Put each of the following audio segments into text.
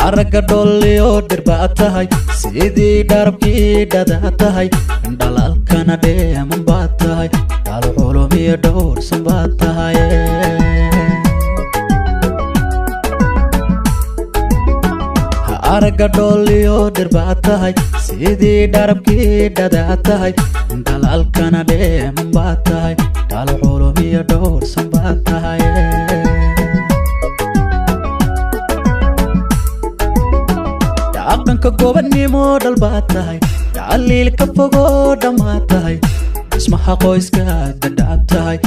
Aragga dholliyo dhirbaad tahay, sidii dharabkii dhadaa tahay, dhalaalkana dheeman baad tahay, dhal culumiyo dhowrsan baad tahay. Aragga dholliyo dhirbaad tahay, sidii dharabkii dhadaa tahay, dhalaalkana dheeman baad tahay, dhal culumiyo dhowrsan baad tahay. Dhaqanka gobannimo dhal baad tahay, dhaliilka fogoo dhammaad tahay, dhismaha qoyska dadhaab tahay,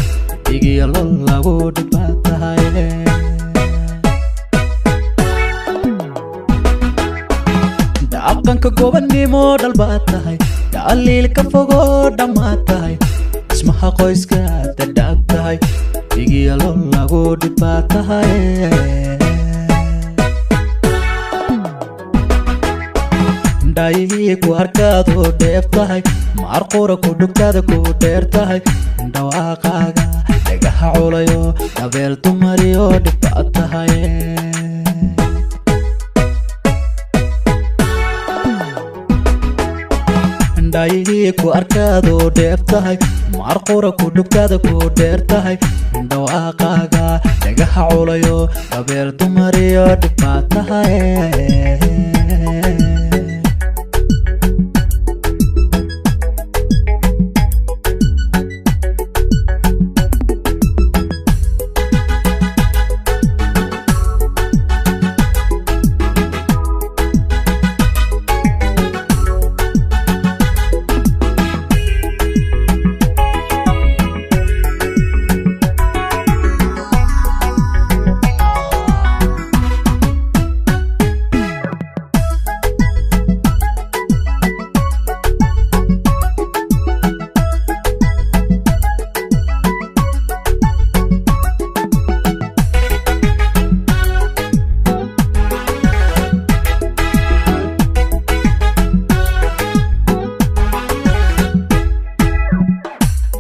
dhigiyo lol lagu dhibbaad tahay. Dhaqanka gobannimo dhal baad tahay, dhaliilka fogoo dhammaad tahay, dhismaha qoyska dadhaab tahay, dhigiyo lol lagu dhibbaad tahay. Dhaayihii ku arkaadu dheef tahay, maarqura ku dhugtaada ku dheer tahay, dhawaaqaaga dhagaha culayo, dabeel dumariyo dhibbaad tahay. Dhaayihii ku arkaadu dheef tahay, maarqura ku dhugtaada ku dheer tahay, dhawaaqaaga dhagaha culayo, dabeel dumariyo dhibbaad tahay.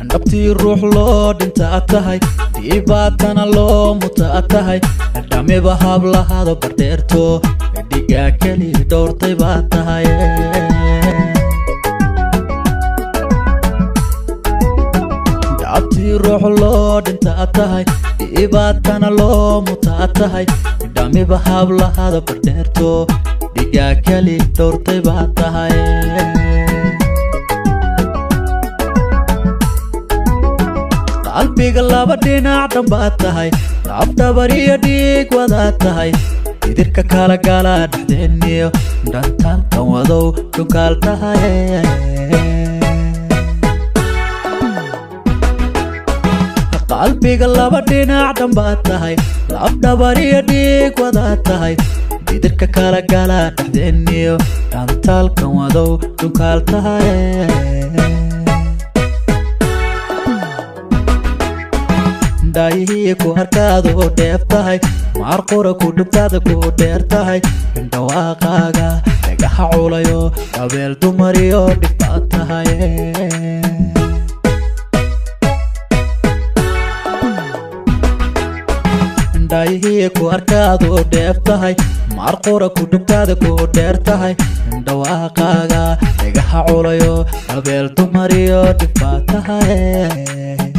Dhabtii ruux loo dhintaa tahay, dhibaatana loo mutaa tahay, dhamiba hablahado bardheerto, dhigaa keli dhowrtay baa tahay. Dhabtii ruux loo dhintaa tahay, dhibaatana loo mutaa tahay, dhamiba hablahado bardheerto, dhigaa keli dhowrtay baa tahay. Qalbiga laba dhinac dhanbaad tahay, labdhabar iyo dhiig wadaad tahay, idirka kala gala dhexdeeniyo dhantaalkan wadow dhunkaal tahay. Qalbiga laba dhinac dhanbaad tahay, labdhabar iyo dhiig wadaad tahay, idirka kala gala dhexdeeniyo dhantaalkan wadow dhunkaal tahay. Dhaayihii ku arkaadu dheef tahay, maarqura ku dhugtaada ku dheer tahay, dhawaaqaaga dhagaha culayo, dabeel dumariyo dhibbaad tahay. Dhaayihii ku arkaadu dheef tahay, maarqura ku dhugtaada ku dheer tahay, dhawaaqaaga dhagaha culayo, dabeel dumariyo dhibbaad tahay.